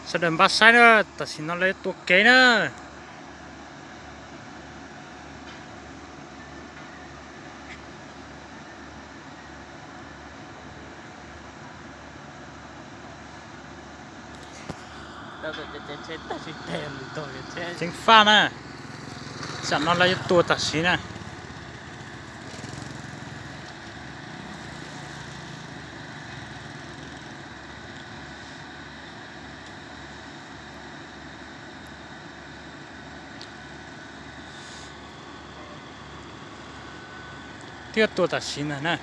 Sawv daws npaj saib na, tam sim no lawv yuav tua kev na. Ceev faj na, tam no lawv yuav tua tam sim na. Twb tua tam sim ntag na.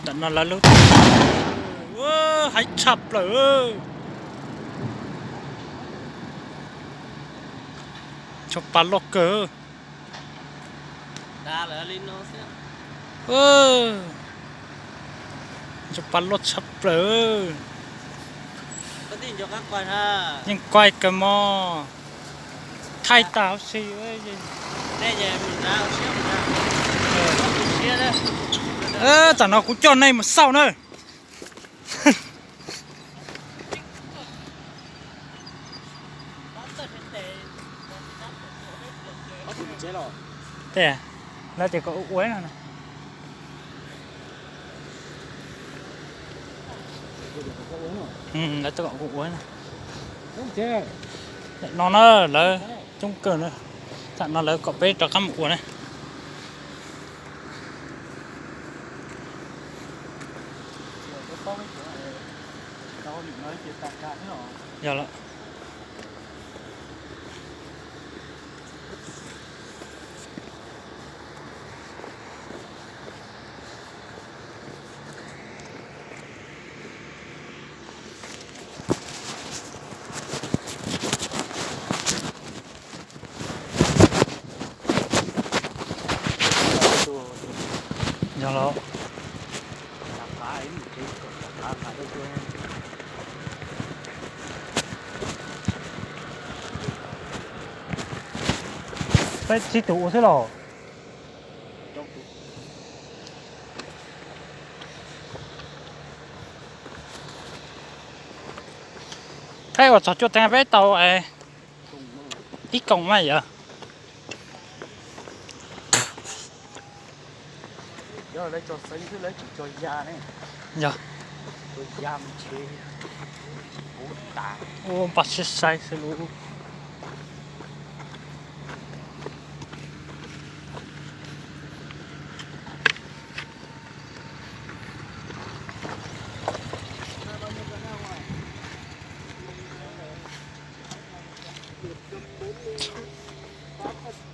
Ntawm no lawv lub, haib tshaj plaws. Tsob pa loj kawg. Tsob pa loj tshaj plaws. Yeej kuaj kawg mog. Thaij tas huv si. Tam no kuv coj nej mus xauj na. Lawv tias kom ua ua no. Lawv tias kom ua ua no. Tam no na lawv coob kawg na. Tam no lawv kom peb rov qab mus ua na. Yog lawm. Yog los. Peb tsib tus ua xwb los? Peb ua txog cuaj teev peb tau ib koom mas yog. Yog, ua npaj siab saib xwb lauj.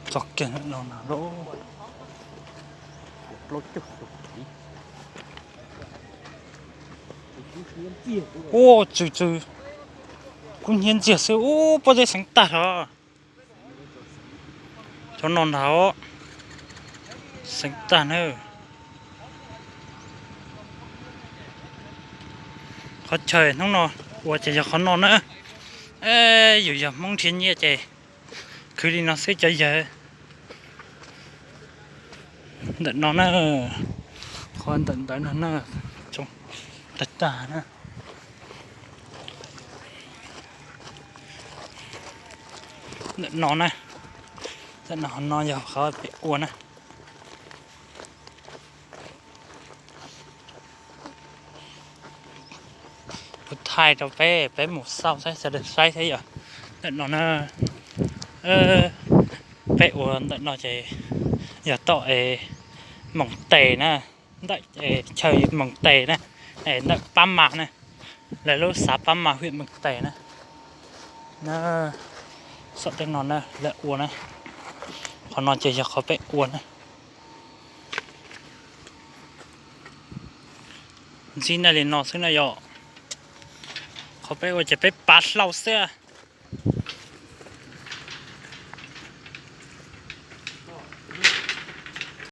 Txog kiag no na lauj. Ua tsw tsw, kub hnyiab ntxiag xwb, ub pob zeb xeev tag hlo. Cov no ntag, xeev tag na. Qhov chaw hnub no ua ces yog qhov no na. Yus yog Hmoob nrhiav nyiaj ces khwv li no xwb cov yawg. Ntawm no na, qhov ntawm ntawd no na, tag tag na. Ntawm no na, ntawm no, no yog qhov peb ua na. Kuv thaij rau peb, peb mus xauj saib, sawv daws saib thiab yom. Ntawm no na, peb ua ntawm no ces yog tom es Moos Tes na, ntawm chaw Moos Tes na, es ntawm Pab Mas na, lawv lub xav Pab Mas, hwm Moos Tes na. Saum tej no na lawv ua na, qhov no ces yog qhov peb ua na. Ntxib nej li no xwb na yom. Qhov peb ua ces peb pav hlau xwb.